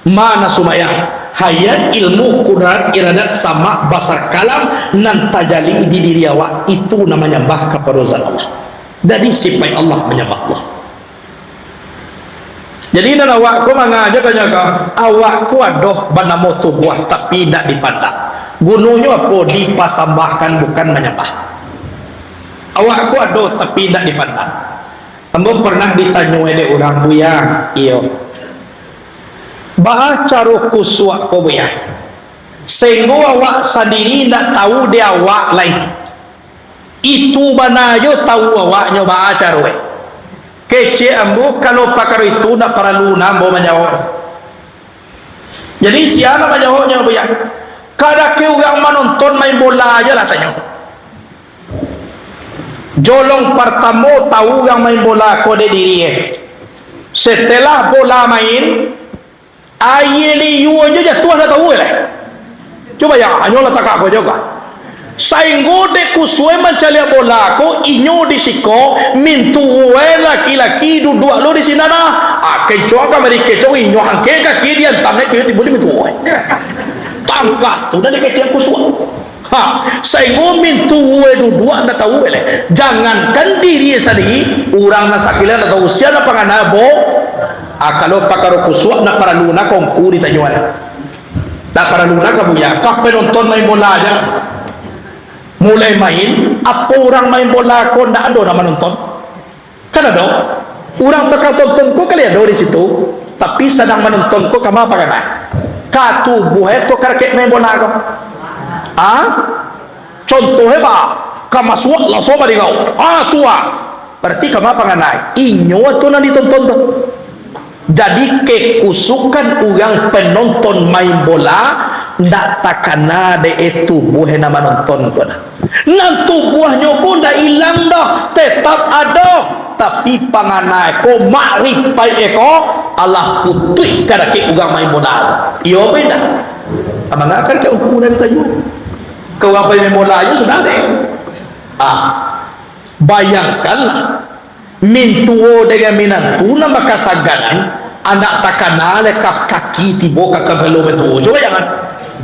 Ma nan sumbayang, hayat, ilmu, kudrat, iradat, sama, basar, kalam, nan tajali di diri awak, itu nan manyambah kapado zat Allah. Jadi, sifat Allah manyambah Allah. Jadi, nan awak ko manga jo ka nyo ko, awak ko ado banamo tubuah, tapi indak dipandang. Gunonyo apo? Dipasambahkan, bukan manyambah. Awak ko ado, tapi indak dipandang. Ambo pernah ditanyo dek urang, "Buya," iyo, "baa caro kusuak ko, Buya, sainggo awak sandiri indak tahu dek awak lai?" "Itu bana jo tahu awak nyo baa caro e." Kecek ambo, kalau pakaro itu ndak paralu na ambo manjawab. Jadi, sia nan manjawabnyo, Buya? Kadake urang manonton main bola ajo lah tanyo. Jolong partamo tahu urang main bola ko dek diri e. Setelah bola main, aia liua jo jatuah ndak tahu lai. Cubo bayangkan, hanyo lah tagak ko jo ka. Sainggo dek kusuak mancaliak bola ko, inyo di siko, mintuo e laki-laki duduak lo di sinan ah. Ah, kencong kamari kencong, inyo angkek kaki diantam naiak kiyo tibo di mintuo e. Tangkah tu nan dikecek kusuak. Ha, sainggo mintuo e duduak ndak tahu lai. Jangankan diri sandiri, urang nan sakilo ndak tahu sia nan pangana bo. Ah, kalau pakaro kusuak ndak paralu na kongku ditanyo. Ndak paralu na ka Buya, ka penonton main bola ajo. Mulai main, apo urang main bola ko ndak ado nan manonton? Kan ado. Urang tukang tonton ko kali ado di situ, tapi sadang manonton ko kama pangana? Ka tubuah e tu ka rakek main bola ko. Ah? Contoh e ba, ka masuak laso badingau. Ah, tu ah. Bararti kama pangana? Inyo tu nan ditonton tu. Jadi, kekusukan urang penonton main bola, ndak takana dek e tubuah nan manonton ko nah. Nan tubuahnyo ko ndak ilang doh, tetap ado. Tapi pangana e ko, makripaik e ko, alah putuih ka dakek urang main bola. Iyo, baa indak? Amangakan ka ungku nan ditanyo. Ka urang pai main bola ajo sudah deh. Ah, bayangkanlah. Mintuo dengan minantu nan bakasaganan, andak takana lai ka kaki tibo ka kapalo mintuo. Cubo jangan.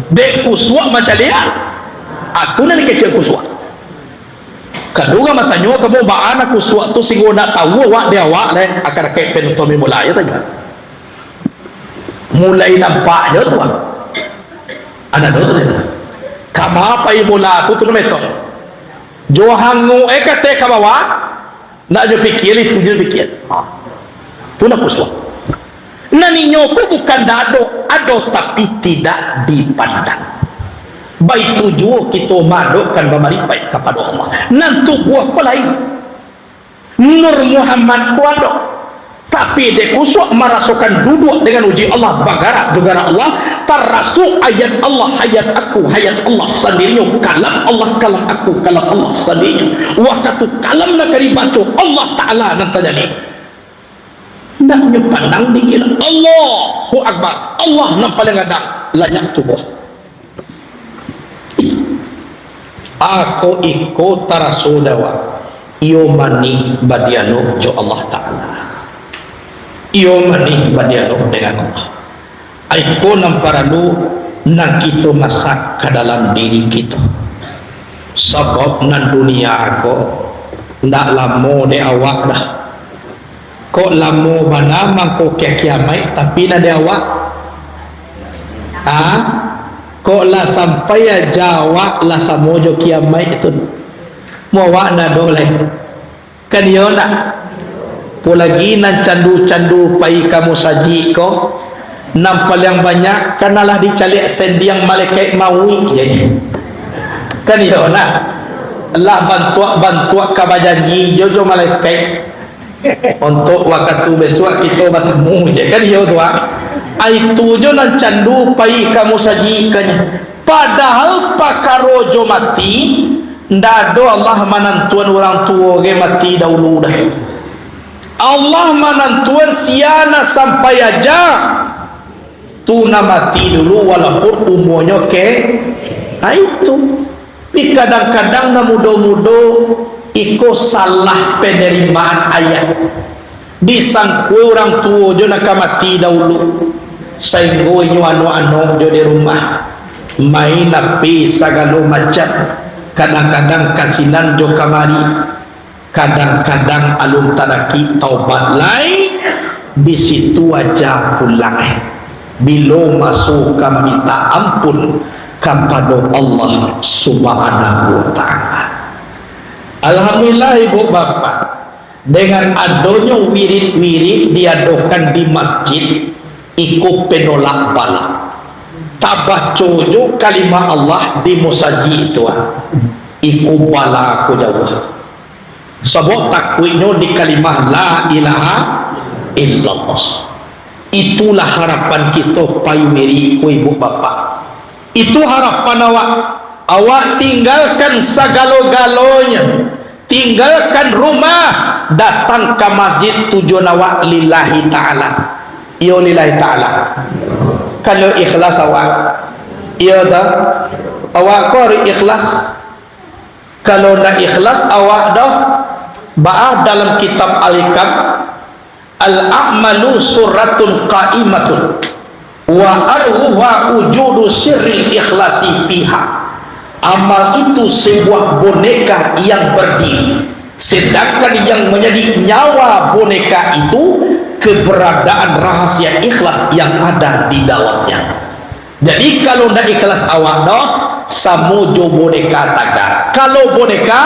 Dek kusuak mancaliak, atu nan dikecek kusuak. Kaduo urang batanyo, "Kamo baa nan kusuak tu, singgo ndak tahu awak di awak lai?" Aka dakek penonton main bola, iyo tanyo. Mulai nampak jo tu, ah. Anak do tu, tu. Kama pai bola tu, tu nan metong. Jo hanguik e kateh ka bawah, Nak jo pikia, itu jo pikia. Ha. Tu nak kusuak. Nan inyo ko bukan ndak ado, ado tapi tidak dipandang. Baitu juo kito maadokkan bamaripaik kapado Allah. Nan tubuah ko lain. Nur Muhammad ko ado. Tapi dek kusuak marasokan duduak dengan uji Allah, bagarak jo garak Allah, tarasuak ayat Allah, "Hayat aku, hayat Allah sandirinyo, kalam Allah, kalam aku, kalam Allah sandirinyo." Wakatu kalam nan ka dibaco Allah Ta'ala nan tajadi. Ndak nyo pandang dingin. Allahu Akbar. Allah nan paliang gadang, lanyak tubuah. Ako iko taraso dawa. Iyo mani badialog jo Allah Ta'ala. Iyo mani badialog dengan Allah. Iko nan paralu nan kito masak ka dalam diri kito. Sabab nan dunia ko ndak lamo dek awak dah. Kok lamo bana mangko ka kiamaik, tapi nan dek awak? Ha? Kok lah sampai aja awak lah samo jo kiamaik tu? Mu awak ndak ado lai. Kan iyo ndak? Apolagi nan candu-candu pai ka musajik ko, nan paliang banyak kan alah dicaliak sendiang malaikat mauik je. Kan iyo ndak? Lah bantuak-bantuak ka bajanji jo, jo malaikat. Untuk wakatu bisuak kito batamu je. Kan iyo tu, ah. Ai tu jo nan candu pai ka musajik ko nyo. Padahal pakaro jo mati, Ndak ado Allah manantuan urang tuo ge mati daulu doh. Allah manantuan sia nan sampai aja, tu nan mati dulu, walaupun umuanyo ke, ah, itu. Tapi kadang-kadang nan mudo-mudo iko salah penerimaan ayat. Disangkua urang tuo jo nan ka mati daulu, sainggo inyo anok-anok jo di rumah, main H P sagalo macam, kadang-kadang ka sinan jo kamari, kadang-kadang alun tadakik taubat lai, di situ aja pulang, eh, bilo maso ka minta ampun kapado Allah Subhanahu wa Ta'ala. Alhamdulillah, ibu bapak, dengan adonyo wirid-wirid diadokan di masjid, iko penolak bala. Tabaco jo kalimah Allah di musajik tu, ah, iko bala ko jauah. Sabab takuiknyo di kalimah la ilaha illallah. Itulah harapan kito pai wirid ko, ibu bapak. Itu harapan awak. Awak tinggalkan sagalo-galonyo. Tinggalkan rumah, datang ka masjid, tujuan awak lillahi ta'ala. Iyo, lillahi ta'ala. Kalau ikhlas awak. Iyo toh? Awak ko harus ikhlas. Kalau ndak ikhlas awak doh, baa dalam kitab Al-Hikam, "Al-a'malu surratun qa'imatun, wa arwuha wujudu sirril ikhlasi fiha." Amal itu sebuah boneka yang berdiri, sedangkan yang menjadi nyawa boneka itu keberadaan rahasia ikhlas yang ada di dalamnya. Jadi, kalau ndak ikhlas awak doh, samo jo boneka tagak. Kalau boneka,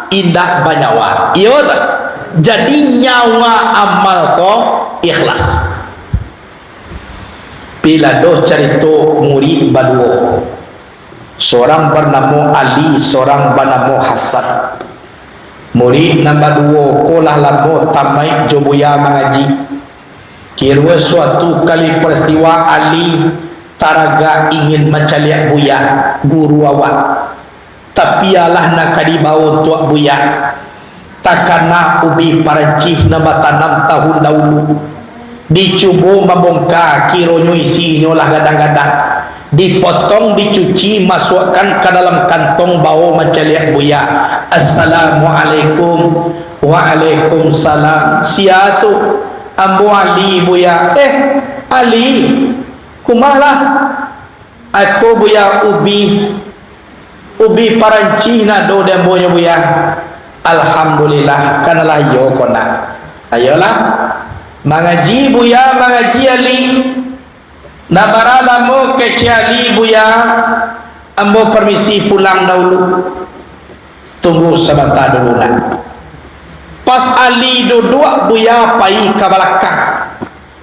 indak banyawa. Iyo tak? Jadi, nyawa amal ko ikhlas. Pila doh carito murid baduo. Sorang banamo Ali, sorang banamo Hasan. Murid nan baduo ko lah lamo tamaik jo Buya mangaji. Kiro suatu kali peristiwa, Ali taragak ingin mancaliak Buya, guru awak. Tapi alah nan ka dibao tuak Buya, takana ubi parancih nan batanam tahun daulu. Dicubo mambongka, kironyo isinyo lah gadang-gadang. Dipotong, dicuci, masuakkan ka dalam kantong, bao mancaliak Buya. "Assalamualaikum." "Waalaikumsalam." "Sia tu?" "Ambo Ali, Buya." "Eh, Ali, kumalah?" "Ako, Buya, ubi, ubi parancih nan ado di ambo nyo, Buya." "Alhamdulillah, kan lah iyo ko nak. Ayolah, mangaji, Buya, mangaji, Ali." "Nan bara lamo kecek Ali, Buya? Ambo permisi pulang daulu." "Tunggu sabanta dulu, nak." Pas Ali duduak, Buya pai ka balakang.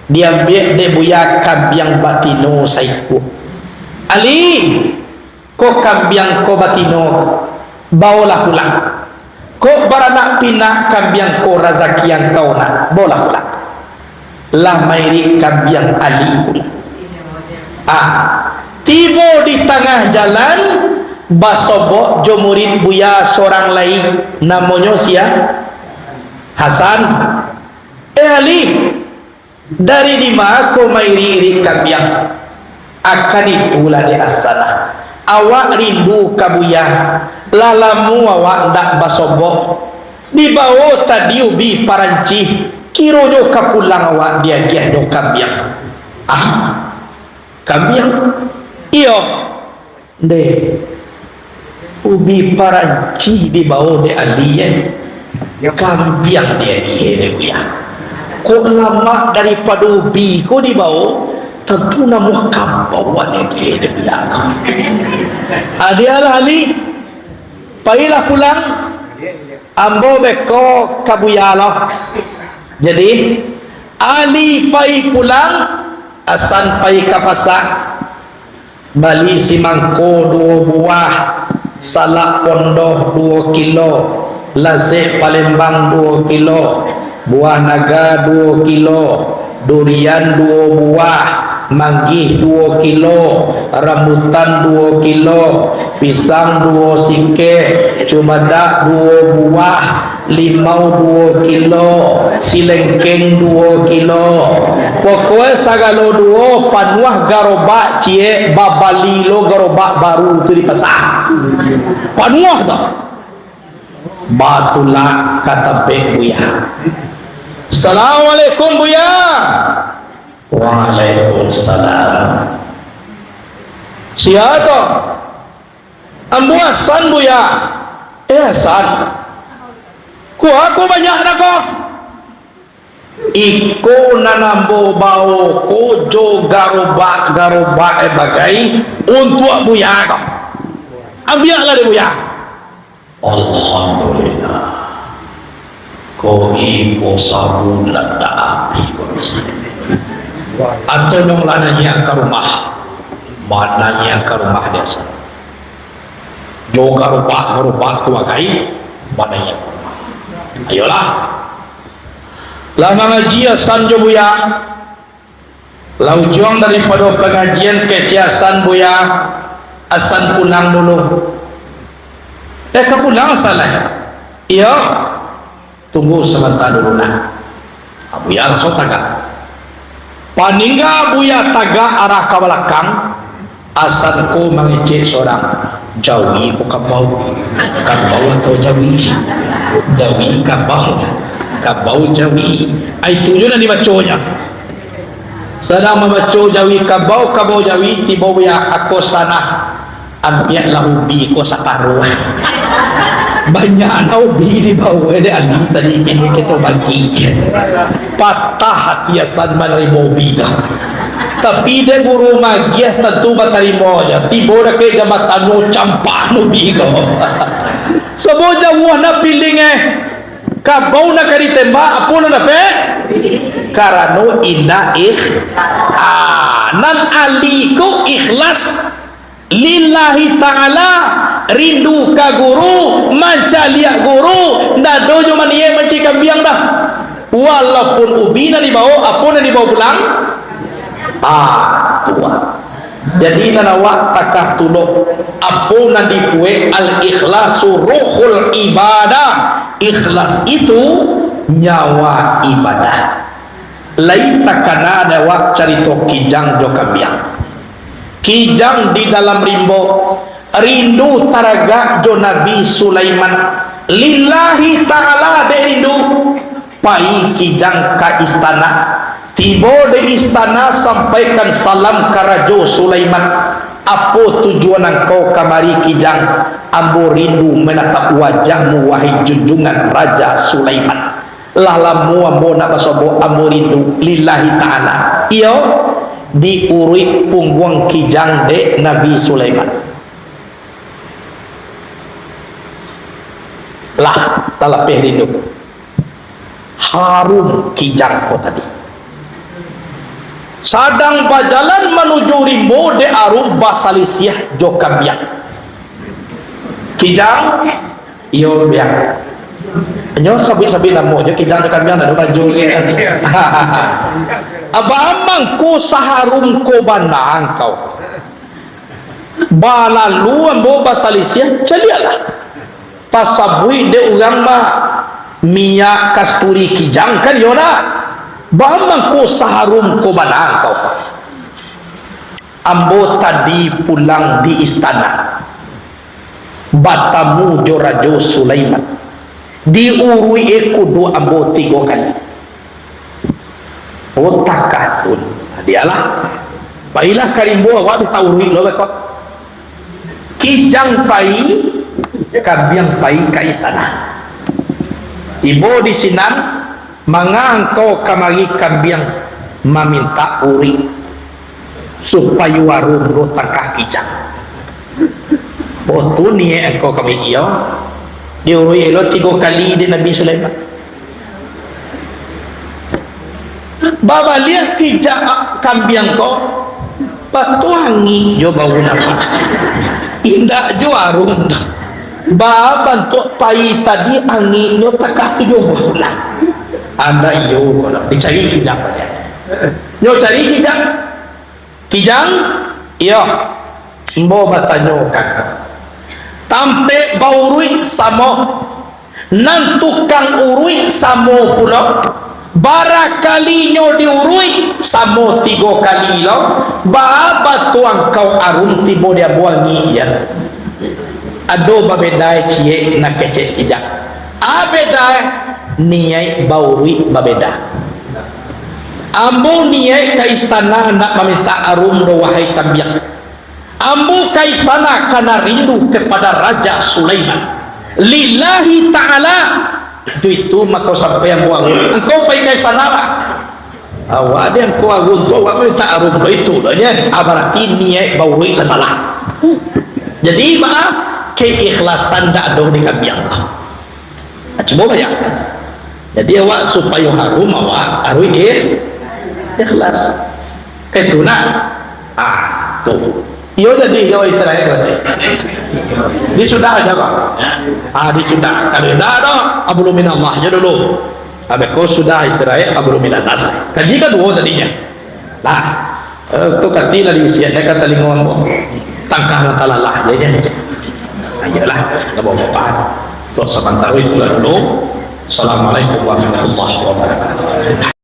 Diambiak dek Buya kambiang batino saikua. "Ali, ko kambiang ko batino, baolah pulang. Kok baranak pinak kambiang ko, razaki angkau nak, baolah pulang." Lah mairik kambiang Ali pulang. Ah, tibo di tangah jalan, basobok jo murid Buya sorang lai, namonyo sia? Hasan. "Eh, Ali, dari dima ko mairik-irik kambiang?" "Akan itulah dek Hasan, awak rindu ka Buya, lah lamo awak ndak basobok. Dibao tadi ubi parancih, kironyo ka pulang awak diagiah jo kambiang." "Ah, kambiang?" "Iyo." "Ndeh, ubi parancih dibao dek Ali, eh. Kambiang diagiah dek Buya. Kok lamak daripado ubi ko dibao, tantu namuah kabau diagiah dek Buya." "Adialah, Ali, pailah pulang. Ambo beko ka Buya lo." Jadi, Ali pai pulang, Hasan pai ka pasa. Bali simangko duo buah, salak pondoh duo kilo, lasek Palembang duo kilo, buah naga duo kilo, durian duo buah, Manggih duo kilo, rambutan duo kilo, pisang duo sikek, cubadak duo buah, limau duo kilo, silengkeng duo kilo. Pokoknyo sagalo duo panuah garobak ciek, babali lo garobak baru tu di pasa. Panuah tu. Batulak ka tampek Buya. "Assalamualaikum, Buya." "Waalaikumsalam. Sia tu?" "Ambo Hasan, Buya." "Eh, Hasan, kuah ko banyak nak ko?" "Iko nan ambo bawo ko jo garobak-garobak eh bagai untuak Buya ko. Ambiaklah dek Buya." Alhamdulillah. Ko iko sabulan dak abih ko bisa. Atau nong lah naiak ka rumah. Manaiak ka rumah biaso. Jo garobak-garobak ko bagai, manaiak ka rumah. Ayolah. Lah mangaji Hasan jo Buya. Lah ujuang daripado pangajian ka si Hasan, Buya, Hasan pulang dulu. "Eh, ka pulang Hasan lai?" "Iyo." "Tunggu sabanta dulu nak." Ah, Buya langsuang tagak. Paningga Buya tagak arah ka balakang, Hasan ko mangecek surang, "Jawi ko kabau? Kabau atau jawi? Jawi kabau? Kabau jawi?" Ai, itu jo nan dibaconyo. Sadang mambaco jawi kabau, kabau jawi, tibo Buya, "Ako sanah, ambiaklah ubi ko saparuah." Banyak na ubi dibawa dek Ali tadi, kini kito bagi. Patah hati Hasan manarimo ubi tu. Tapi dek guru magiah tantu batarimo ja. Tibo dakek jambatan tu, campak ubi ko. Sabo jauah na piling eh. Kabau nan ka ditembak, apo nan dapek? Karano indak ikh-, ah, nan Ali ko ikhlas lillahi ta'ala, rindu ka guru, mancaliak guru, ndak ado jo maniek mancari kambiang dah. Walaupun ubi nan dibawo, apo nan dibawo pulang? Ah, tu ah. Jadi, nan awak takah tu lo, apo nan dibuek al-ikhlasu ruhul ibadah. Ikhlas itu nyawa ibadah. Lai takana dek awak carito kijang jo kambiang. Kijang di dalam rimbo, rindu taragak jo Nabi Sulaiman. Lillahi ta'ala dek rindu. Pai kijang ka istana. Tibo di istana, sampaikan salam ka Rajo Sulaiman. "Apo tujuan angkau kamari, kijang?" "Ambo rindu manatap wajahmu, wahai junjungan Raja Sulaiman. Lah lamo ambo nak basobok, ambo rindu lillahi ta'ala." Iyo, diuruik pungguang kijang dek Nabi Sulaiman. Lah, talapeh rindu. Harum kijang ko tadi. Sadang bajalan manuju rimbo, dek harum basalisiah jo kambiang. "Kijang?" "Iyo, Biang." Nyo sabuik-sabuik namo jo kijang jo kambiang, ndak ado baju lagi. "Baa mangko saharum ko bana angkau?" "Balalu ambo basalisiah, caliaklah. Tasabuik dek urang mah minyak kasturi kijang, kan iyo ndak? Baa mangko saharum ko bana angkau?" "Ambo tadi pulang di istana, batamu jo Rajo Sulaiman. Diuruik e kuduak ambo tigo kali." "Oh, takah tu. Dialah. Pailah ka rimbo, awak mintak uruik lo beko." Kijang pai, kambiang pai ka istana. Tibo di sinan, "Manga angkau kamari kambiang mamintak uruik, supayo harum lo takah kijang?" "Oh, tu niaik angkau kamari, iyo. Diuruik lo tigo kali dek Nabi Sulaiman." Babaliak kijang kambiang ko, "Baa tu angik jo bau napa? Indak jo harum doh. Baa bantuak pai tadi angiknyo takah tu jo bau pulang?" "Andak iyo ko doh, dicari kijang baliak." Nyo cari kijang. Kijang, iyo, ambo batanyo ka, tampek bauruik samo, nan tukang uruik samo pulo, barakalinyo diuruik samo tigo kali lo, baa batuang kau arum tibo di ambo angik, jan. Ado babeda ciek nan kecek kijang. A beda, niaik bauruik babeda. Ambo niaik ka istana nak mamintak arum do, wahai kambiang. Ambo ka istana karena rindu kepada Raja Sulaiman. Lillahi ta'ala. Itu, itu mako sampai ambo arum. Engkau pai ka istana, Pak? Awak dek angku agung tu, awak mintak arum do itu do nyo. Ah, bararti niaik bauruik lah salah. Jadi, baa, keikhlasan dak ado di kambiang tu. Ah, cubo bayangkan. Jadi, awak supayo harum, awak aruik ikh-, ikhlas. Itu nah. Ah, tu. Iyo, jadi, iyo istirahat berarti. Disudah aja, Pak. Ah, disudah. Kalau dak ado, ablu minallah aja dulu. Abis ko sudah istirahat, ablu minanas. Kaji kaduo tadinyo. Lah, eh, tu kati lah diisian, dek ka talingo ambo. Tangkah lah talalah, je, je, je. Ayolah, ndak bapak. Tu samantaro itulah dulu. Assalamualaikum warahmatullahi wabarakatuh.